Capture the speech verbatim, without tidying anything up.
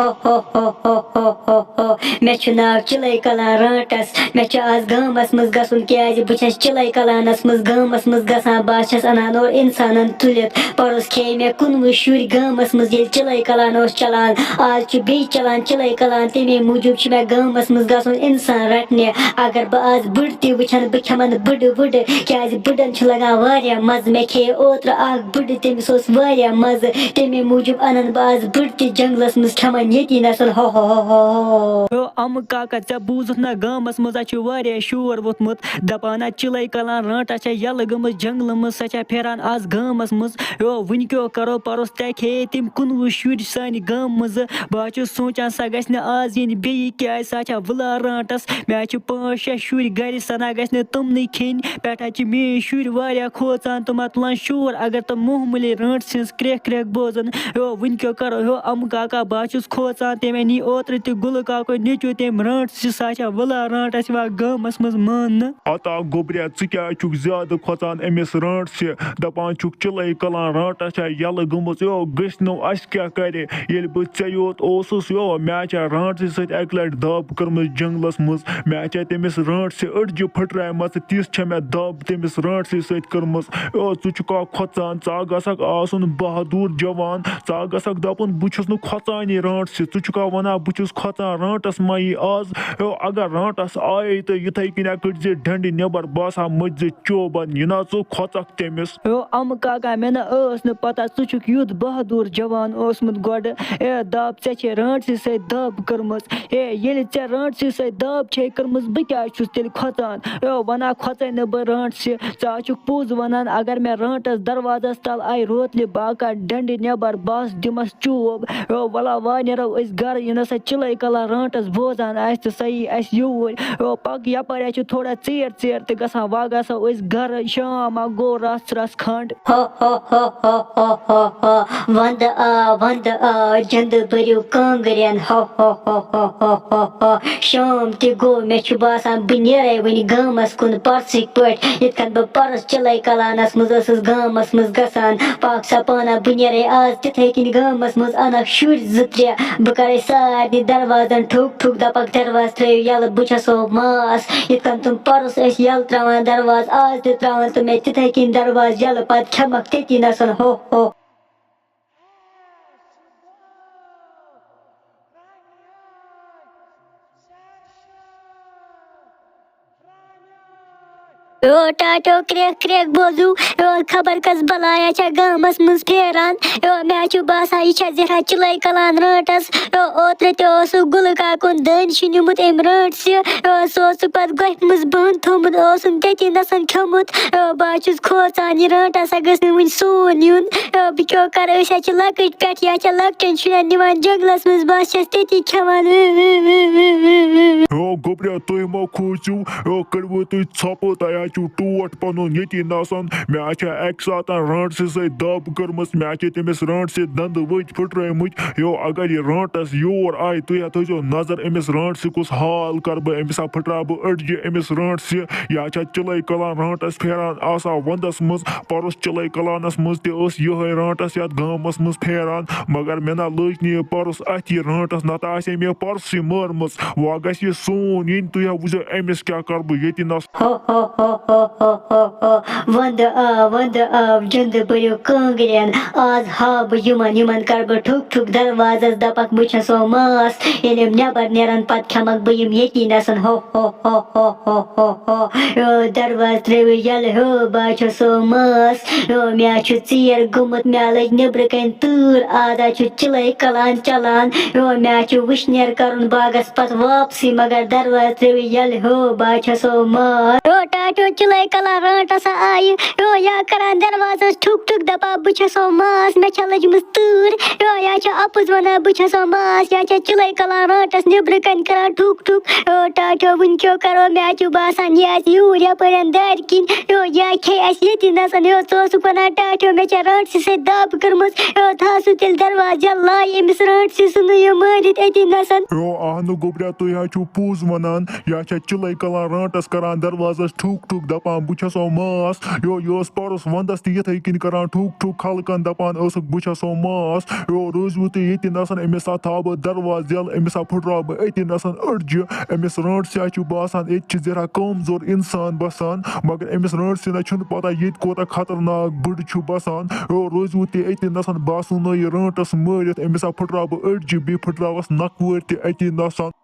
ہو ہو ہو ہو ہو ہو ہو۔ مےٚ چھُ ناو چِلَے کلان رانٛٹَس۔ مےٚ چھُ آز گامَس منٛز گژھُن، کیٛازِ بہٕ چھَس چِلَے کلانَس منٛز گامَس منٛز گژھان۔ بہٕ حظ چھَس اَنان اورٕ اِنسانَن تُلِتھ۔ پَرُس کھیٚیہِ مےٚ کُنوُہ شُرۍ گامَس منٛز، ییٚلہِ چِلَے کلان اوس چلان۔ آز چھُ بیٚیہِ چلان چِلَے کلان، تَمے موٗجوٗب چھُ مےٚ گامَس منٛز گژھُن اِنسان رَٹنہِ۔ اگر بہٕ آز بٕڈ تہِ وٕچھَن، بہٕ کھٮ۪مَن بٕڈٕ وٕڈٕ، کیٛازِ بٕڈَن چھُ لَگان واریاہ مَزٕ۔ مےٚ کھیٚیہِ اوترٕ اَکھ بٕڈٕ، تٔمِس اوس واریاہ مَزٕ، تَمے موٗجوٗب اَنَن بہٕ آز بٕڈ تہِ جنٛگلَس منٛز، کھٮ۪مَن ییٚتی نَسَن۔ ہو ہو ہو ہو ہو۔ او اَمہٕ کاکا، ژےٚ بوٗزُتھ نا گامَس منٛز اَتہِ چھُ واریاہ شور ووٚتھمُت، دَپان ہا چِلَے کلان رانٛٹَس چھےٚ یَلہٕ گٔمٕژ جنٛگلہٕ منٛز، سۄ چھےٚ پھیران آز گامَس منٛز۔ او وٕنۍ کیٛاہ کَرو، پَرُس تہِ کھیٚیے تٔمۍ کُنوُہ شُرۍ سانہِ گامہٕ منٛزٕ۔ بہٕ حظ چھُس سونٛچان سۄ گژھِ نہٕ آز یِنۍ بیٚیہِ، کیٛازِ سۄ چھےٚ وٕلان رانٛٹَس۔ مےٚ حظ چھِ پانٛژھ شےٚ شُرۍ گَرِ، سۄ نہ گژھِ نہٕ تِمنٕے کھیٚنۍ۔ پٮ۪ٹھٕ حظ چھِ میٛٲنۍ شُرۍ واریاہ کھوژان، تِم ہا تُلان شور اگر تِم معموٗلی رانٛٹہٕ سٕنٛز کرٛٮ۪کھ کرٛٮ۪کھ بوزَن۔ ہیو، وٕنۍ کیٛاہ کَرو؟ ہیو، اَمہٕ کاکا، بہٕ حظ چھُس کھوژان، تٔمۍ نی اوترٕ تہِ گُلہٕ کاکو نیٚچوٗ تٔمۍ رانٛٹَس، سۄ چھےٚ وٕلان رانٛٹَس یِوان گامَس منٛز ماننہٕ۔ ہتا گوٚبریا، ژٕ کیٛازِ چھُکھ زیادٕ کھۄژان أمِس رانٛٹَس؟ دَپان چھُکھ چِلَے کلان رانٛٹَس چھےٚ یَلہٕ گٔمٕژ۔ ہیو، گٔژھ نہٕ، اَسہِ کیٛاہ کَرِ؟ ییٚلہِ بہٕ ژےٚ یوت اوسُس، یو، مےٚ چھےٚ رانٛٹسٕے سۭتۍ اَکہِ لَٹہِ دَب کٔرمٕژ جنٛگلَس منٛز۔ مےٚ چھےٚ تٔمِس رانٛٹسہِ أڈجہِ پھٕٹرایمَژٕ، تِژھ چھےٚ مےٚ دَب تٔمِس رانٛٹسٕے سۭتۍ کٔرمٕژ۔ یو، ژٕ چھُکھا کھۄژان؟ ژٕ ہا گژھکھ آسُن بہادُر جوان، ژٕ ہا گژھکھ دَپُن، بہٕ چھُس نہٕ کھۄژانٕے رانٛٹسہِ۔ ژٕ چھُکھا وَنان، بہٕ چھُس کھۄژان؟ رانٛٹَس ما یی آز؟ یو، اگر رانٛٹَس آیے تہٕ یِتھَے کٔنۍ کٔڑۍ زِ ڈنٛڈِ نٮ۪بَر، بہٕ ہسا مٔتھۍ زِ چوبَن، یہِ نہ ژٕ کھۄژکھ تٔمِس۔ او اَمہٕ کاکا، مےٚ نہ ٲس نہٕ پتہ ژٕ چھُکھ یُتھ بہادُر جوان اوسمُت گۄڈٕ۔ اے دَب، ژےٚ چھے رانٛٹسٕے سۭتۍ دَب کٔرمٕژ۔ اے، ییٚلہِ ژےٚ رانٛٹسٕے سۭتۍ دَب چھے کٔرمٕژ، بہٕ کیٛازِ چھُس تیٚلہِ کھۄژان؟ اے، وَنان کھۄژَے نہٕ بہٕ رانٛٹسہِ۔ ژٕ ہا چھُکھ پوٚز وَنان، اگر مےٚ رانٛٹَس دروازَس تَل آیہِ روتلہِ، بہٕ ہا کَڑٕ ڈنٛڈِ نٮ۪بَر، بہٕ ہَس دِمَس چوب۔ اے، وَلہ وۄنۍ نیرو أسۍ گَرٕ، یہِ نہ سا چِلَے کَلان رانٛٹَس بوزان آسہِ تہٕ سۄ یی اَسہِ یوٗرۍ۔ او، پَکھ یَپٲرۍ، اَسہِ چھِ تھوڑا ژیر ژیر تہِ گژھان، وۄنۍ گژھو أسۍ گَرٕ، شام اَکھ گوٚو، رَژھ رَژھ کھنٛڈ۔ ہو ہو ہو ہو ہو ہو ہو۔ وَندٕ آو، وَندٕ آو، جَندٕ بٔرِو کانٛگرٮ۪ن۔ ہو ہو ہو ہو ہو ہو ہو۔ شام تہِ گوٚو، مےٚ چھُ باسان بہٕ نیرَے وٕنہِ گامَس کُن پَرسٕکۍ پٲٹھۍ، یِتھ کٔنۍ بہٕ پَرُس چِلَے کَلانَس منٛز ٲسٕس گامَس منٛز گژھان۔ پاکھ سا پانہ، بہٕ نیرَے آز تِتھَے کٔنۍ گامَس منٛز، اَنَکھ شُرۍ زٕ ترٛےٚ، بہٕ کَرَے سارنٕے دروازَن ٹھُک ٹھُک، دَپَکھ، دروازٕ ترٛٲیِو یَلہٕ، بہٕ چھَسو ماس۔ یِتھ کٔنۍ تِم پَرُس ٲسۍ یَلہٕ ترٛاوان دروازٕ، آز تہِ ترٛاوَن تِم مےٚ تِتھَے کٔنۍ دروازٕ یَلہٕ، پَتہٕ کھٮ۪مَکھ تٔتی نَسَن۔ ہو ہو۔ او ٹاٹو، کرٛٮ۪کھ کرٛٮ۪کھ بوزُو۔ او خبر کس بلایا چھا گامس منٛز پھیران۔ او مےٚ چھُ باسان، یہِ چھا زہرا چِلَے کلان رانٛٹس۔ او اوترٕ تہِ اوسُکھ گُلہٕ کاکُن دٲنۍ چھُ نیوٗمُت أمۍ رانٛٹسہِ۔ او سُہ اوسُکھ پتہٕ گۄپھِ منٛز بنٛد تھوٚومُت، اوسُن تٔتی نسن کھیوٚمُت۔ او بہٕ حظ چھُس کھوژان، یہِ رانٛٹس ہا گٔژھ نہٕ وٕنہِ سون یُن۔ او بہٕ کیٛاہ کرٕ، أسۍ حظ چھِ لۄکٕٹۍ پٮ۪ٹھ، یہِ حظ چھِ لۄکٹٮ۪ن شُرٮ۪ن نِوان جنگلس منٛز، بہٕ حظ چھَس تٔتی کھٮ۪وان۔ ہیو گوٚبریا، تُہۍ مہ کھوٗژِو، ہیو کٔڑوٕ تُہۍ ژھۄپہٕ، تۄہہِ حظ چھُو ٹوٹھ پنُن ییٚتی نسن۔ مےٚ حظ چھےٚ اَکہِ ساتن رانٛٹسہِ سۭتۍ دب کٔرمٕژ، مےٚ حظ چھِ تٔمِس رانٛٹسہِ دندٕ ؤتۍ پھٕٹرٲومٕتۍ۔ ہیو اگر یہِ رانٛٹس یور آیہِ، تُہۍ ہا تھٲیزیو نظر أمِس رانٛٹسہِ کُس حال کرٕ بہٕ، أمِس ہا پھٕٹراو بہٕ أڈجہِ أمِس رانٛٹسہِ۔ یہِ حظ چھےٚ چِلَے کلان رانٛٹس پھیران آسان ونٛدس منٛز، پَرُس چِلَے کلانس منٛز تہِ ٲس یِہوٚے رانٛٹس یَتھ گامس منٛز پھیران، مگر مےٚ نہ لٔج نہٕ یہِ پَرُس اَتھِ یہِ رانٛٹس، نَتہٕ آسہِ ہے مےٚ پَرسٕے مٲرمٕژ۔ وۄنۍ گژھِ یہِ سون یِنۍ، تُہۍ ہا وٕچھزیو أمِس کیٛاہ کَرٕ بہٕ ییٚتہِ نَس۔ ہو ہو ہو ہو ہو ہو ہو۔ وَندٕ آو، وَندٕ آو، جِندٕ بٔرِو کانٛگرٮ۪ن۔ آز ہاو بہٕ یِمن، یِمن کَرٕ بہٕ ٹھُک ٹھُک دروازس، دَپَکھ بہٕ چھَسو ماس۔ ییٚلہِ یِم نٮ۪بر نیرن، پتہٕ کھٮ۪مَکھ بہٕ یِم ییٚتی نَسَن۔ ہو ہو ہو ہو ہو ہو ہو۔ او دروازٕ ترٛٲوِو یَلہٕ، ہیو بہٕ حظ چھَسو ماس۔ او مےٚ حظ چھُ ژیر گوٚمُت، مےٚ لٔج نیٚبرٕ کَنۍ تۭر، آز حظ چھُ چِلَے کلان چلان۔ او مےٚ حظ چھُ وٕشنیر کَرُن باغس پتہٕ واپسٕے، مگر دروازٕ ترٛٲوِو یَلہٕ، ہیو بہٕ حظ چھَسو ماس۔ او ٹاٹو، چِلَے کلان رانٛٹس آیہِ۔ او یا کران دروازس ٹھُک ٹھُک، دپان بہٕ چھسو ماس، مےٚ چھےٚ لٔجمٕژ تۭر۔ او یا چھےٚ اپُز ونان بہٕ چھسو ماس، یا چھےٚ چِلَے کلان رانٛٹس نیٚبرٕ کنہِ کران ٹھُک ٹھُک۔ او ٹاٹھیو، وٕنۍ کیٛاہ کرو، مےٚ حظ چھُ باسان یہِ آسہِ یوٗر یپٲرٮ۪ن دارِ کِنۍ۔ او یا کھیٚیہِ اَسہِ ییٚتی نسن۔ او ژٕ اوسُکھ ونان ٹاٹھیو مےٚ چھےٚ رانٛٹسہِ سۭتۍ دب کٔرمٕژ۔ او تھاو سُہ تیٚلہِ دروازٕ یَلہٕ، لایہِ أمِس رانٛٹسہِ سُنٛدُے یہِ مٲرِتھ أتی نسن۔ او اہنُو گوٚبریا، تُہۍ حظ چھِو پوٚز ونان، یا چھےٚ چِلَے کلان رانٛٹس کران دروازس ٹھُک ٹھُک۔ دپان بہٕ چھسو ماس۔ یو یہِ اوس پرُس ونٛدس تہِ یِتھے کٔنۍ کران ٹھُک ٹھُک خلقن، دپان ٲسکھ بہٕ چھسو ماس۔ یو روٗزِو تُہۍ ییٚتہِ نسن، أمِس ہا تھاوٕ بہٕ دروازٕ یَلہٕ، أمِس ہا پھٕٹراوٕ بہٕ أتی نسن أڈجہِ۔ أمِس رٲنٛٹسہِ ہا چھُ باسان ییٚتہِ چھِ ذرا کمزور انسان بسان، مگر أمِس رٲنٛٹسہِ نہ چھُنہٕ پتہ ییٚتہِ کوٗتاہ خطرناک بٕڈٕ چھُ بسان۔ یو روٗزِو تُہۍ أتی نسن، بہٕ آسو نہٕ یہِ رٲنٛٹس مٲرِتھ، أمِس ہا پھٕٹراوٕ بہٕ أڈجہِ، بیٚیہِ پھٕٹراوس نکھوٲرۍ تہِ أتی نسن۔